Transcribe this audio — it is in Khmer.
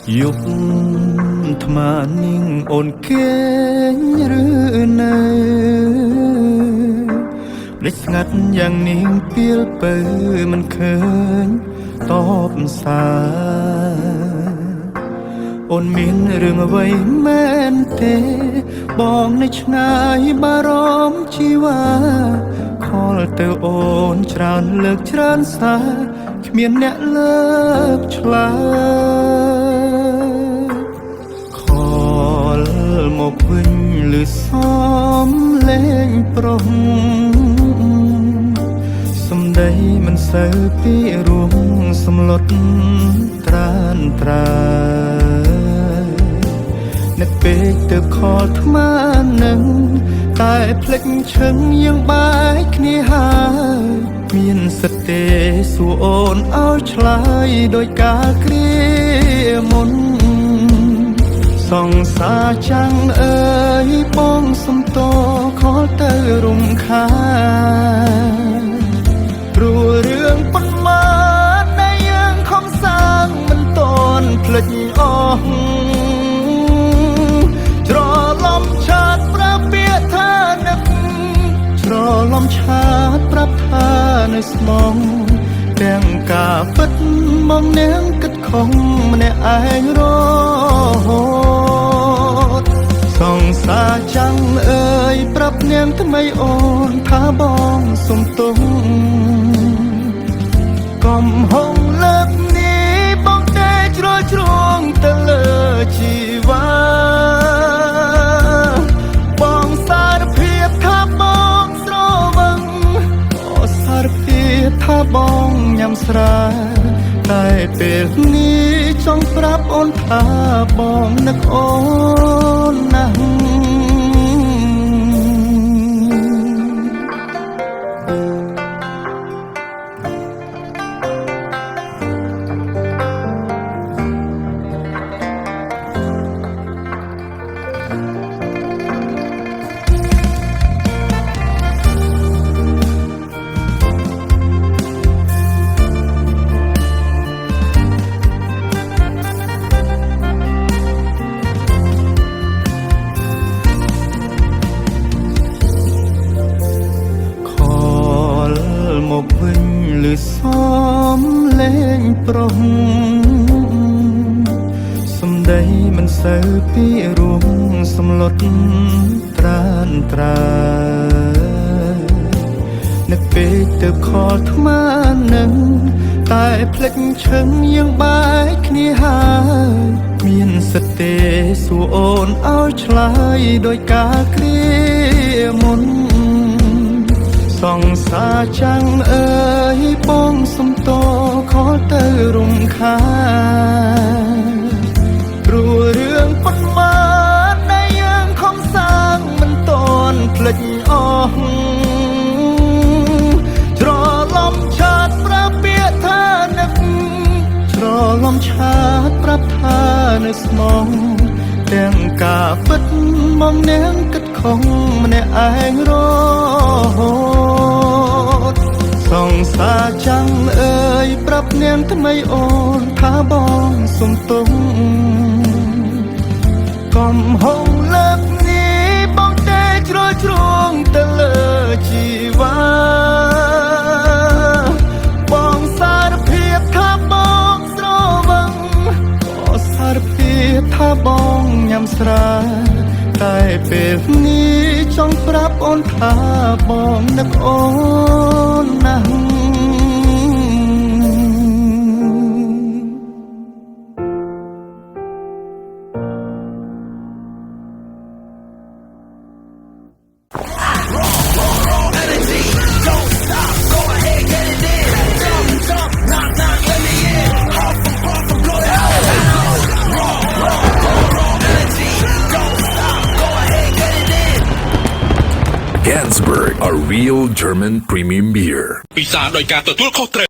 យប់ថ្មនាងអូនគេងឬនៅនេះស្ងាត់យ៉ាងនាងពីលពៅមិនឃើញតបសារអូនមានរឿងអ្វីមែនទេ បងនៅឆ្ងាយបារម្ភជីវ៉ាខលទៅអូនច្រើនលើកច្រើនសារគ្មានអ្នកលើកឆ្លើយ ខលមកវិញឬសំលេងប្រុសសំដីមិនសូវពីរួមសំលុតត្រានត្រើយនឹកពេកទៅខលថ្មនឹងតែភ្លេចឈឹងយើងបែកគ្នាហើយមានសិទ្ធិទេសួរអូនឲ្យឆ្លើយដោយការគ្រាមុន សង្សារចាំងអើយបងសុំតខលទៅរំខានព្រោះរឿងប៉ុន្មានដែលយើងខំសាងមិនតន់ភ្លេចអស់ច្រឡំឆាតប្រាប់ពាក្យថានឹកច្រឡំឆាតប្រាប់ថានៅស្មងទាំងការពិតមកនាងគិតខំម្នាក់ឯងរហូតសង្សារចាំងអើយប្រាប់នាងថ្មីអូនថាបងសុំទោសកំហុងលើកនេះបងទេជ្រុលជ្រួងទៅលើជីវ៉ាបងសារភាពថាបងស្រវឹងក៏សារភាពថាបងញ៉ាំស្រាតែពេលនេះចង់ប្រាប់អូនថាបងនឹកអូនណាស់ ខលមកវិញឬសំលេងប្រុសសំដីមិនសូវពីរួមសំលុតត្រានត្រើយនឹកពេកទៅខលថ្មនឹងតែភ្លេចឈឹងយើងបែកគ្នាហើយមានសិទ្ធិទេសួរអូនឲ្យឆ្លើយដោយការគ្រាមុន សង្សារចាំងអើយបងសុំតខលទៅរំខានព្រោះរឿងប៉ុន្មានដែលយើងខំសាងមិនតន់ភ្លេចអស់ច្រឡំឆាតប្រាប់ពាក្យថានឹកច្រឡំឆាតប្រាប់ថានៅស្មងទាំងការពិតមកនាងគិតខំម្នាក់ឯងរហូតសង្សារចាំងអើយប្រាប់នាងថ្មីអូនថាបងសុំទោសកំហុងលើកនេះបងទេជ្រុលជ្រួងទៅលើជីវ៉ាបងសារភាពថាបងស្រវឹងក៏សារភាពថាបងញ៉ាំស្រាតែពេលនេះចង់ប្រាប់អូនថាបងនឹកអូនណាស់ Ganzberg, a real German premium beer. ពិសាដោយការទទួលខុសត្រូវ។